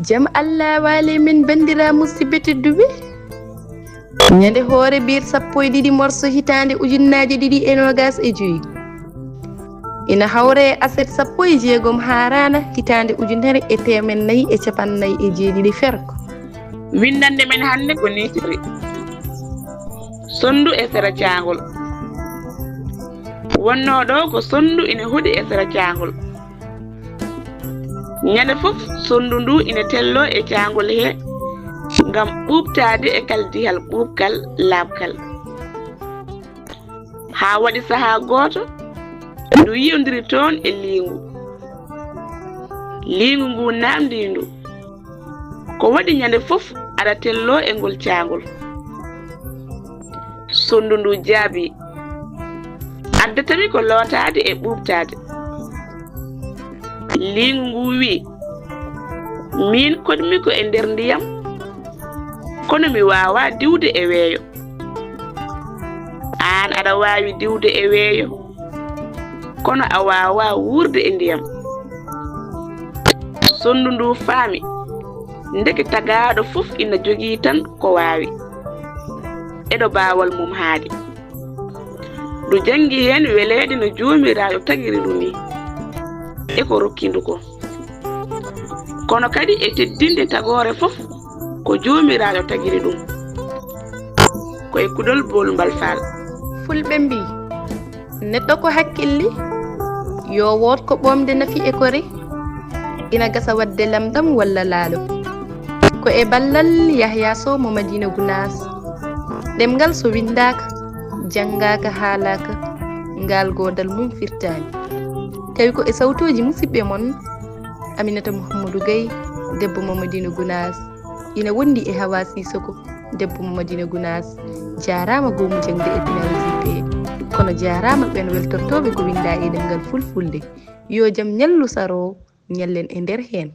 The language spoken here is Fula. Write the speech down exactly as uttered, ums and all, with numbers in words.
Jam Allah waale men, banndiraa musidɓe tedduɓe. Ñande hoore biir sappo e ɗiɗi morso hitaande ujunnaaje ɗiɗi e noogas e joy. Ina hawre e aset sappo e jeegom Haaraana hitaande ujunere e teemen nayi e capanɗe nayi e jeeɗiɗi ferko. Winndannde men hannde ko nii tigi. Sonndu e sera caangol. Wonnoo ɗo ko sonndu ina hoɗi e sera caangol. Ñande fof sonndu ndu ina telloo e caangol he ngam ɓuuɓtaade e kaldihal ɓuuɓkal laaɓkal. Haa waɗi sahaa gooto ndu yiyondiri toon e liingu. Liingu ngu naamndii ndu. Ko waɗi ñande fof aɗa telloo e ngol caangol? Sonndu ndu jaabii. Addatami ko lootaade e ɓuuɓtaade. Liingu ngu wii, miin koɗmi ko e nder ndiyam, kono mi waawaa diwde e weeyo. Aan aɗa waawi diwde e weeyo, kono a waawaa wuurde e ndiyam. Sonndu ndu faami, ndeke tagaaɗo fof ina jogii tan ko waawi, e ɗo baawal mum haaɗi. Ndu janngi heen weleede no Joomiraaɗo tagiri ndu nii, e ko rokki ndu ko. Kono kadi e teddinde tagoore fof ko Joomiraaɗo tagiri ɗum. Ko e kuɗol Bool Mbal Faal. Fulɓe mbii, neɗɗo ko hakkilli, yo woot ko ɓoomde nafi e kore, ina gasa waɗde lamɗam walla laalo. Ko e ballal Yahya Sow mo Madina Gunaas. Ɗemngal so winndaaka, janngaaka, haalaaka, ngaal goodal mum firtaani. Tawi ko e sawtooji musidɓe mon, Aminata Mouhamadou Gaye, debbo mo Madina Gunaas, ina wondi e Hawa Sissoko, debbo mo Madina Gunaas. Jaaraama goomu jaŋde e pinal J P. Kono jaaraama ɓeen weltortooɓe ko winndaa e ɗemngal fulfulde. Yo jam ñallu saroo, ñallen e nder heen.